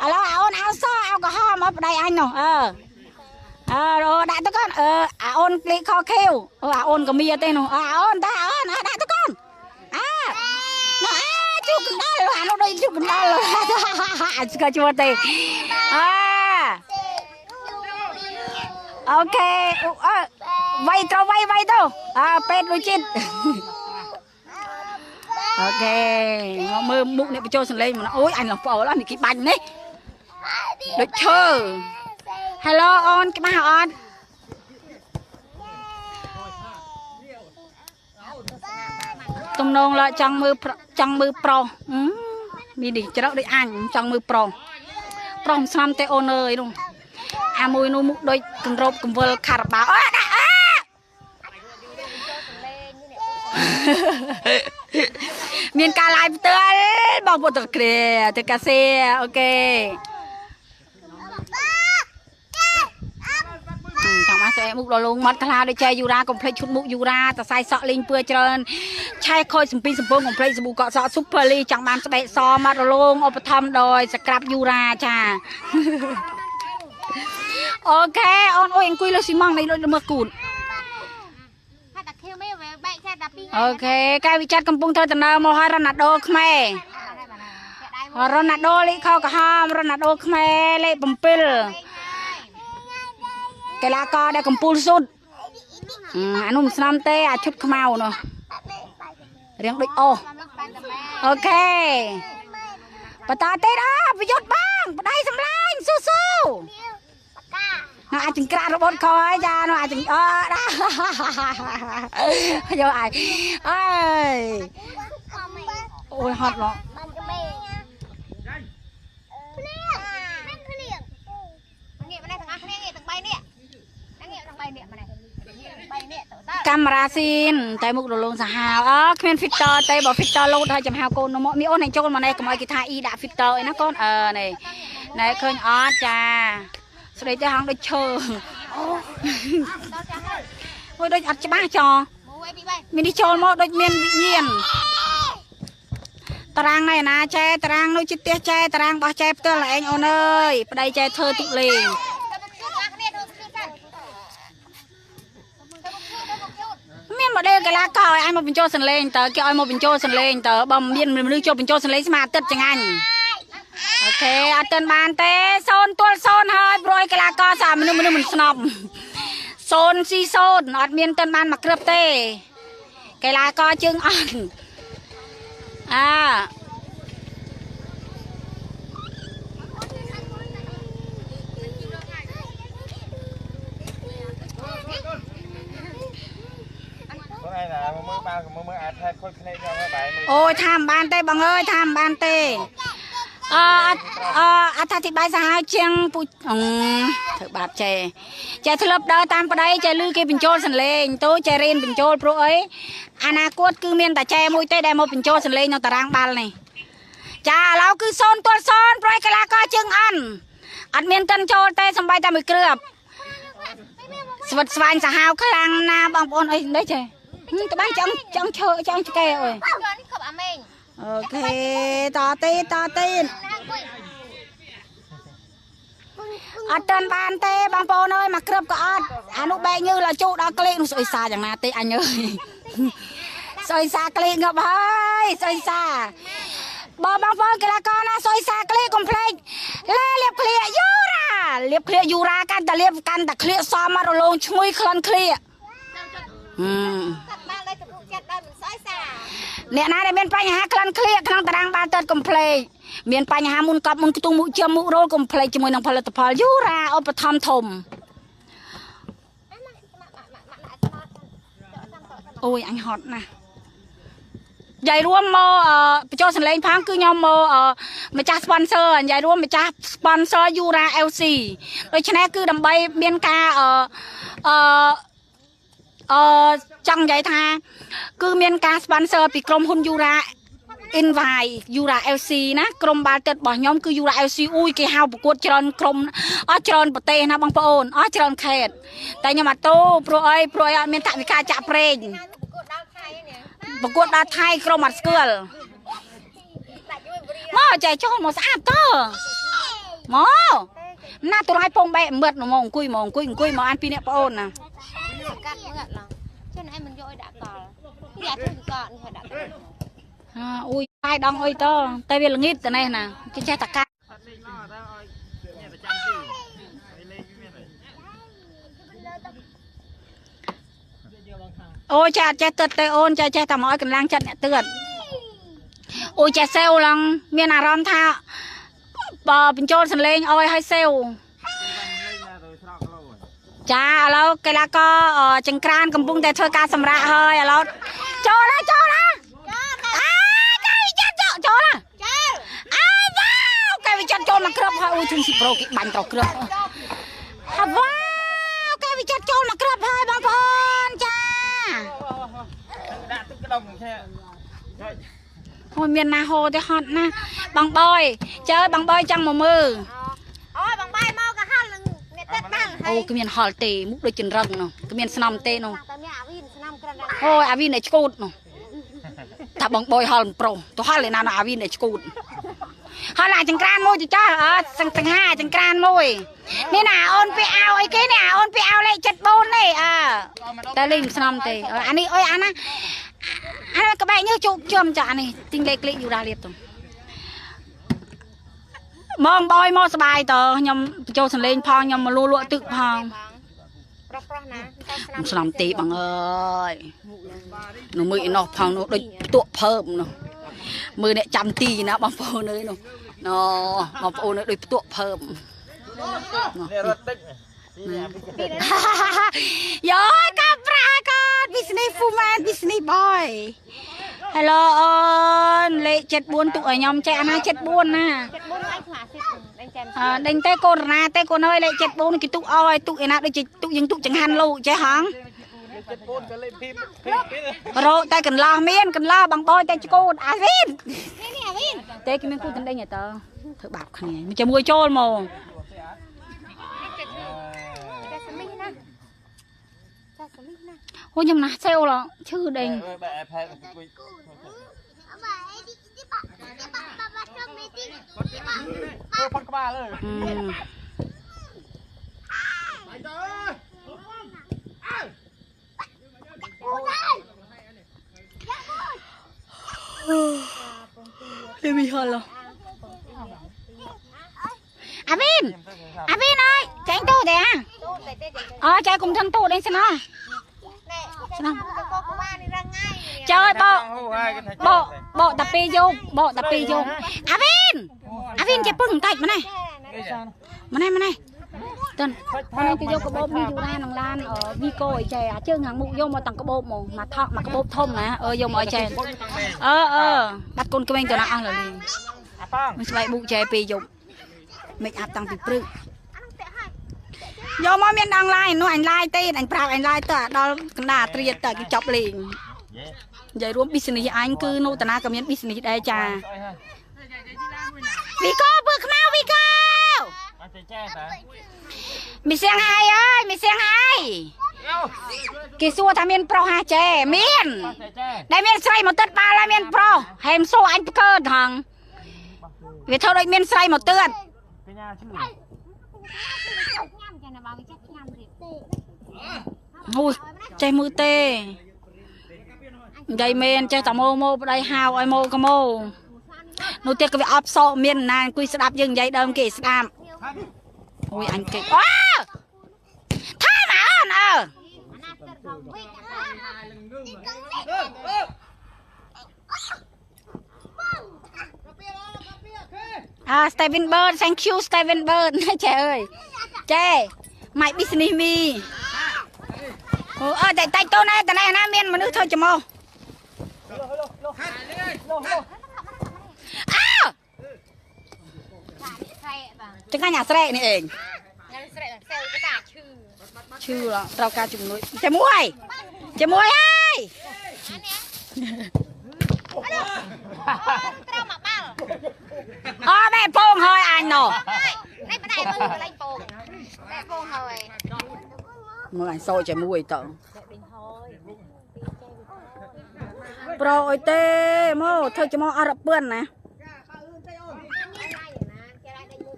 ឥឡូវអាអូនអាវសអាវក្រហមមកប្តីអញនោះអឺអឺដាក់ទៅកូនអឺអាអូនលីខខៀវអូអាអូនក៏មានទេនោះអាអូនតាអូនដាក់ទៅកូនអានោះអាជូកណ្ដាលអានោះដូចជូកណ្ដាលអាចស្គាល់ជួទេអាអូខេអឺវាយត្រូវវាយវាយទៅអើពេទ្យដូចចិត្តអូខេមកមើលមុខនេះបញ្ចូលសលេងមកអូយអញឡងប្អូននេះគេបាញ់នេះដូចឈើ Hello អូនច្បាស់អត់ទំនងឡើចង់មើលចង់មើលប្រុសមាននេះច្រកដូចអញចង់មើលប្រុសប្រុសស្នំទេអូនអើយនោះអាមួយនោះមុខដូចគម្របកំវិលខារ៉ាបាវអើដាក់អើមានការ live ផ្ទាល់បងប្អូនទាំងគ្នាទៅកាសេអូខេចង់មកស្អែមុខដល់លងមាត់ខ្លាដូចចែយូរ៉ាកុំភ្លេចឈុតមុខយូរ៉ាតសៃសក់លេងពឿច្រើនឆែខូចសំពីសំពងកុំភ្លេចសាប៊ូកក់សក់ស៊ុបភឺលីចង់បានស្បែកសមាត់រលោងឧបត្ថម្ភដោយសក្រាប់យូរ៉ាចាអូខេអូនអុយអង្គុយលើស៊ីម៉ង់នេះដូចមើលគូតអូខេកែវិចិត្រកំពុងធ្វើដំណើរមកហើយរ៉ូណាល់ដូខ្មែររ៉ូណាល់ដូលេខខក្រហមរ៉ូណាល់ដូខ្មែរលេខ7កីឡាករដែលកំពូលសុទ្ធអានោះមិនស្នំទេអាឈុតខ្មៅនោះរៀងដូចអូអូខេបន្តទៀតអប្រយុទ្ធបងប្តីសម្លាញ់ស៊ូស៊ូនោះអាចចង្ក្រានរបត់ខហើយចានោះអាចអឺយកអាចអើយអូយហត់ឡកាមេរ៉ាស៊ីនតែមុខរលោងសាហាវអើគ្មាន filter ទេបើ filter លោតហើយចំហៅកូននោះមកមីអូនឲ្យចូលមកនេះកុំឲ្យគេថាអ៊ីដាក់ filter អីណាកូនអឺនេះណែឃើញអត់ចាស្ដីទេហងដូចឈើអូយដូចអត់ច្បាស់ចមាននេះចូលមកដូចមានវិញ្ញាណតារាងណែណាចែតារាងនោះជិះផ្ទះចែតារាងបោះចែផ្ទាល់ឯងអូនអើយប្តីចែធ្វើទុកលេងមានម៉ូដែលកីឡាករឲ្យអញមកបញ្ចូលសន្លេងតើគេឲ្យមកបញ្ចូលសន្លេងតើបើមានមនុស្សចូលបញ្ចូលសន្លេងស្មាអាទិត្យចងាញ់អូខេអត់ទាន់បានទេ0ទល់0ហើយព្រួយកីឡាករសាមនុស្សមនុស្សមិនស្នប់0ស៊ី0អត់មានទាន់បានមកក្រឹបទេកីឡាករជើងអន់អាអូយថាមិនបានទេបងអើយថាមិនបានទេអអត្ថាធិប្បាយសាហាវជាងពូធ្វើបាបចែចែធ្លាប់ដើរតាមប្តីចែលឺគេបញ្ចូលសន្លេងតូចែរៀនបញ្ចូលព្រោះអីអនាគតគឺមានតែចែមួយទេដែលមកបញ្ចូលសន្លេងនៅតារាងបាល់នេះចាឥឡូវគឺ0ទល់0ប្រយកីឡាករជើងអន់អត់មានតិនចូលទេសំបីតែមួយគ្រាប់ស្វិតស្វាញសាហាវខ្លាំងណាស់បងប្អូនអីនេះចេះតបានចង់ឈើចង់ឆ្កែអើយអូខេតទេតទេអត់ទាន់បានទេបងប្អូនអើយមកក្រឹបក៏អត់អានោះបែកញើសដល់ជក់ដល់ក្លេកនោះស្អុយសាយ៉ាងណាទេអញអើយស្អុយសាក្លេកងាប់ហើយស្អុយសាបើបងប្អូនកីឡាករណាស្អុយសាក្លេកកុំភ្លេចលេលាបក្លៀកយូរ៉ាលាបក្លៀកយូរ៉ាកាន់តែលាបកាន់តែក្លៀកសមរលោងឈ្ងុយក្លិនក្លៀកអ្នកណាដែលមានបញ្ហាក្លិនក្លៀកក្នុងតារាងបាល់ទាត់កុំភ្លេចមានបញ្ហាមុនកប់មុនខ្ទុះមុខជាមុខរោលកុំភ្លេចជាមួយនឹងផលិតផលយូរ៉ាឧបត្ថម្ភធំអូយអញហត់ណាស់យាយរួមមកបញ្ចូលសន្លេងផងគឺខ្ញុំមកម្ចាស់ sponsor យាយរួមម្ចាស់ sponsor យូរ៉ា LC ដូច្នេះគឺដើម្បីមានការអឺចង់និយាយថាគឺមានការ sponsor ពីក្រុមហ៊ុនយូរ៉ា Invite យូរ៉ា LC ណាក្រុមបាល់ទាត់របស់ខ្ញុំគឺយូរ៉ា LC អ៊ូយគេហៅប្រកួតច្រើនក្រុមអស់ច្រើនប្រទេសណាបងប្អូនអស់ច្រើនខេត្តតែខ្ញុំអត់តូព្រោះអីអត់មានថវិកាចាក់ប្រេងប្រកួតដល់ថៃក្រុមអត់ស្គាល់ មកចេះចូលមកស្អាតតើមកណាទៅរាយពងបែកមឹតមកអង្គុយមកអង្គុយអង្គុយមកអានពីអ្នកប្អូនណាកាត់មើលឡងចឹងឯងមិនយកឲ្យដាក់កលនេះអាធ្វើកលនេះដាក់កលអាអូយបាយដងអុយតតែវាល្ងិតតែនេះណាគេចេះតែកាត់អូចាចេះទឹកទេអូនចាចេះតែមកឲ្យកន្លងចិត្តអ្នកទឿនអូចេះសេវឡងមានអារម្មណ៍ថាបើបញ្ចូលសលេងអោយឲ្យសេវចាឥឡូវកីឡាករចង្ក្រានកំពុងតែធ្វើការសម្រាកហើយឥឡូវចូលណាចូលណាអាកែវិចិត្រចូលណាចូលអាវ៉ាវកែវិចិត្រចូលមកគ្រាប់ហើយអូជុំស៊ីប្រូគេបាញ់ត្រូវគ្រាប់ហាវ៉ាវកែវិចិត្រចូលមកគ្រាប់ហើយបងប្អូនចាដាក់ទឹកក្តុំឆែអូមានណាហូទេហត់ណាបងបយចើបងបយចង់មកមើលអូបងបាយមកក៏ហល់នឹងអ្នកទឹកបាល់ហើយអូគ្មានហល់ទេមុខដូចចង្រឹងនោះគ្មានស្នំទេនោះតែមានអាវីនស្នំក្រិនអូអាវីនឯឆ្កូតនោះថាបងបយហល់ប្រុសទៅហល់ឯណាអាវីនឯឆ្កូតហល់អាចង្ក្រានមួយទៅចាស់អើសង្ហាចង្ក្រានមួយនេះណាអូនពីអោអីគេនេះអូនពីអោលេខ74នេះអើតែលេងស្នំទេអានេះអុយអាណាអាក្បែកញើសជោគជុំចាអានេះទិញលេខក្លិកយូរដាលៀបទៅមកបយមកសបាយតខ្ញុំបញ្ចូលសលេងផងខ្ញុំមកលួលក់ទឹកផងប្រុសប្រុសណាស្នំទេបងអើយនោះមើលឯនោះផងនោះដូចផ្ទក់ភើបនោះមើលអ្នកចាំទីណាបងប្អូនអើយនោះណបងប្អូនអើយដូចផ្ទក់ភើបនេះរត់តិចយោកាប្រាកា business woman business boy Hello អូនលេខ74ទុកឲ្យខ្ញុំចេះអាណា74ណា74អញខ្លាស៊ីដេញចាំដេញទេកូនណាទេកូនអើយលេខ74គេទុកឲ្យទុកឯណាដូចជាទុកយើងទុកចង្ហាន់លោកចេះហង74ក៏លេខភីរោតែកន្លោះមានកន្លោះបងបយតែឆ្កូតអាវីននេះអាវីនទេគេមានគូដេញតើធ្វើបាបគ្នាជាមួយចូលមកអូខ្ញុំណាស់សេវឡឈឺដេញផុតក្បាលលើអេមីហល់អាវីនអាវីនអើយចាញ់ទូទេអាអើចែកុំថឹងទូដេញស្នោស្នំចើបបបបតាពីយកបតាពីយកអាវីនអាវីនចេះពឹងបន្តិចម្នេះម្នេះម្នេះតិននេះគេយកក្បូបនេះយូរ៉ានឹងឡានវីកូអីចេះអាជើងខាងមុខយកមកតាំងក្បូបមកមកថក់មកក្បូបធំណាអឺយកមកឲ្យចេះអឺអឺបាត់កូនក្មេងទៅណាអស់លលីមួយស្បែកបុកចេះពីយប់មេកអាប់តាំងពីព្រឹកយកមកមានដងឡាយនោះអញឡាយទេអញប្រាប់អញឡាយទៅដល់កណ្ដាលត្រៀតទៅគេចប់លេងនិយាយរួម business អញគឺនូតាណាក៏មាន business ដែរចាវីកូពើខ្មៅវីកូមីសៀងហៃអើយមីសៀងហៃគេសួរថាមានប្រុសហាចេមានដែលមានស្រីមកទឹកបាល់ហើយមានប្រុសហែមសួរអញផ្កើតហងវាធ្វើដូចមានស្រីមកទឹកកញ្ញាឈឺអូចេះមើលទេនិយាយមែនចេះតែម៉ូម៉ូប្តីហៅឲ្យម៉ូក៏ម៉ូនោះទៀតក៏វាអបសក់មានណាអង្គុយស្ដាប់យើងនិយាយដើមគេស្ដាប់អូយអញគេអូថាមកអូនអើអា Steven Bird thank you Steven Bird ចេះអើយចេះ my business me អូអើតែតែតូនឯតាណាមានមនុស្សធ្វើច្មោះអើចង្កាញ់អាស្រែកនេះឯងឈឺត្រូវការជំនួយជាមួយជាមួយហើយត្រូវមកបាល់អើបែពងហើយអញណោះនេះម្ដាយមើលកន្លែងពងបែពងហើយមើលអញសោជាមួយតើប្រូអុយទេមកធ្វើច្មោះអស់រពឿនណា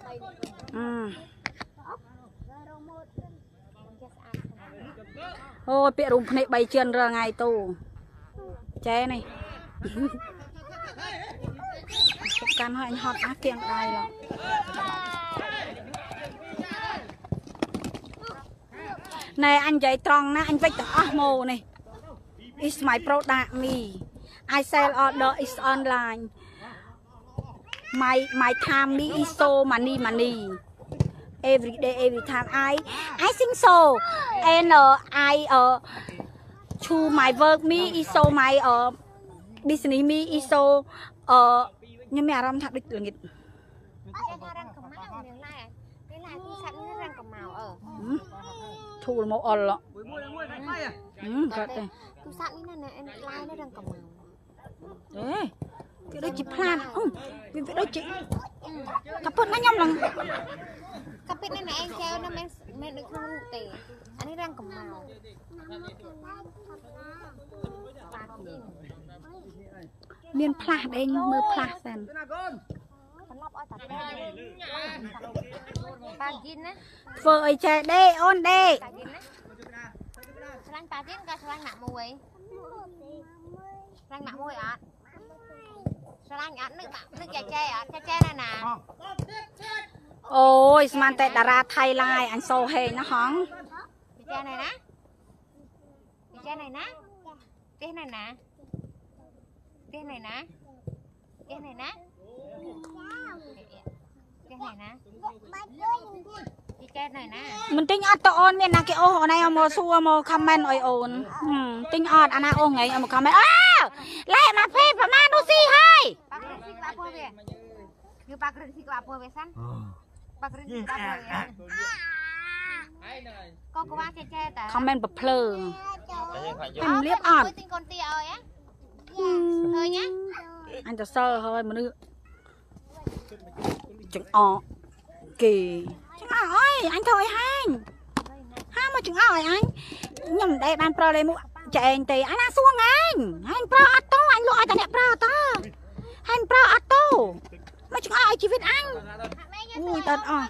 អឺអូយពាក្យរុំភ្នែក3ជឿនរាល់ថ្ងៃទូចែនេះកាន់ហើយអញហត់អាគៀងដៃឡណែអញនិយាយត្រង់ណាអញវិចទាំងអស់ម៉ូនេះ is my product me I sell order is online my time me is so money money every day every time I think so and I choose my work me is so my business me is so ខ្ញុំមានអារម្មណ៍ថាដូចល្ងិត ថារងកម្ៅនាងឡាយនេះឡាយទូរស័ព្ទនេះរងកម្ៅអឺ ធូលមកអល់ មួយមួយមួយបាយ គាត់ទេ ទូរស័ព្ទនេះណាឡាយនេះរងកម្ៅ អេវាដូចជាផ្លាតវាដូចជាកាពិតណាខ្ញុំឡើង កាពិតនេះឯងចែវណាមិនមិនដូចក្នុងរូបទេអានេះរងកម្ៅ មានផ្លាស់ដេញមើលផ្លាស់សិន ត្រឡប់ឲ្យតាប៉ាជីនណា ធ្វើអីចេះដេអូនដេ ប៉ាជីនណាឆ្លាញ់ប៉ាជីនក៏ឆ្លាញ់ម៉ាក់មួយឆ្លាញ់ម៉ាក់មួយអត់ឆ្លាញ់អត់នឹកនឹកចែចែអត់ចែចែណាណា អូយស្មានតែតារាថៃឡាយអញសូហេងណាហង ចែណៃណាចែណៃណាផ្ទះណៃណាផ្ទះណៃណាផ្ទះណៃណាផ្ទះណៃណាចែណៃណា មិនទិញអត់តអូនមានណាគេអូសអូនឯងមកសួរមក comment អុយអូនទិញអត់អាណាអូសថ្ងៃមក comment អើឡែមកភេប្រមាណនោះស៊ីហើយ ប៉ាក្រិនស៊ីក្បាលពោះវាគឺប៉ាក្រិនស៊ីក្បាលពោះវាសិនប៉ាក្រិនស៊ីក្បាលពោះវាកកវ៉ាចែចែតា comment ប្រភ្លើខ្ញុំលៀបអត់ ទិញកូនទាអើយឃើញណា អញទៅសិលហើយមនុស្សចង្អកគេចង្អកអើយអញធ្វើឲ្យហាញហាមកចង្អកឲ្យអញខ្ញុំមិនដែលបានប្រលេមុខចែងទេអាណាសួងអញអញប្រអត់តអញលក់ឲ្យតែអ្នកប្រតអញប្រអត់តមកចង្អកឲ្យជីវិតអញអូយតអត់អស់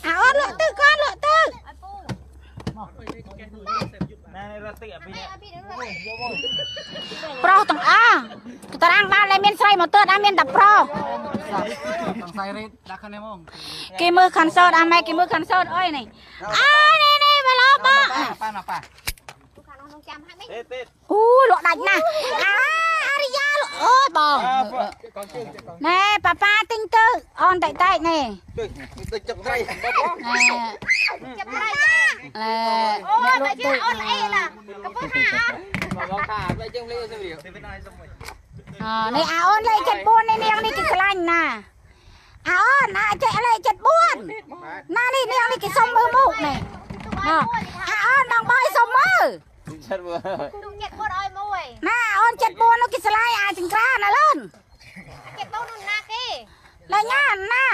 អាអត់លក់ទឹកកូនលក់ទឹកប្រុសទាំងអស់តារាងបានតែមានស្រីមកទើអត់មានតែប្រុសគេមើល concert អាម៉ែគេមើល concert អុយនេះអើយនេះនេះបឡោបអូលក់ដាច់ណាស់អាអារិយាអូយបងណែប៉ាប៉ាទិញទៅអូនតិចតិចនេះ ទឹកចឹកត្រី ណែ ចឹកត្រី ណែ អូយបើជឿអូនអីឡាកំពុងថាអត់ បងថាបែជើងលេសុំរៀប នេះអាអូនលេខ74នេះនាងនេះគេឆ្លាញ់ណាអាអូនអាចេះលេខ74ណានេះនាងនេះគេសុំមើលមុខនេះអាអូនបងបាយសុំមើល 74ទូ74ឲ្យមួយ ណាអូន74នោះគេឆ្លាយអាចង្ក្រានណាលូន 74នោះណាគេ ឡើយញ៉ាណា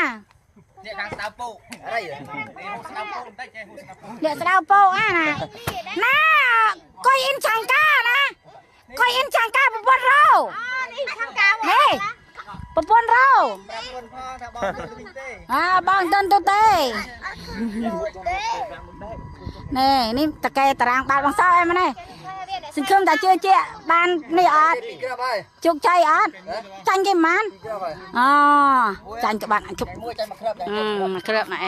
អ្នកខាងស្ដៅពោអីស្ដៅពោបន្តិចឯង អ្នកស្ដៅពោអាណាណាកុយអ៊ីនឆាងកាណាកុយអ៊ីនឆាងកាប្រពន្ធរោ អ៊ីនឆាងកា នេះប្រពន្ធរោ ប្រពន្ធផងថាបងទៅទេ អាបងទៅទៅទេនេះនេះតកែតារាងបាល់បងសោអីម៉េះសង្ឃឹមតែជឿជាក់បាននេះអត់ជោគជ័យអត់ចាញ់គេប៉ុន្មានអូចាញ់ក្បាត់ជប់ មួយចាញ់មួយគ្រាប់ មួយគ្រាប់ណា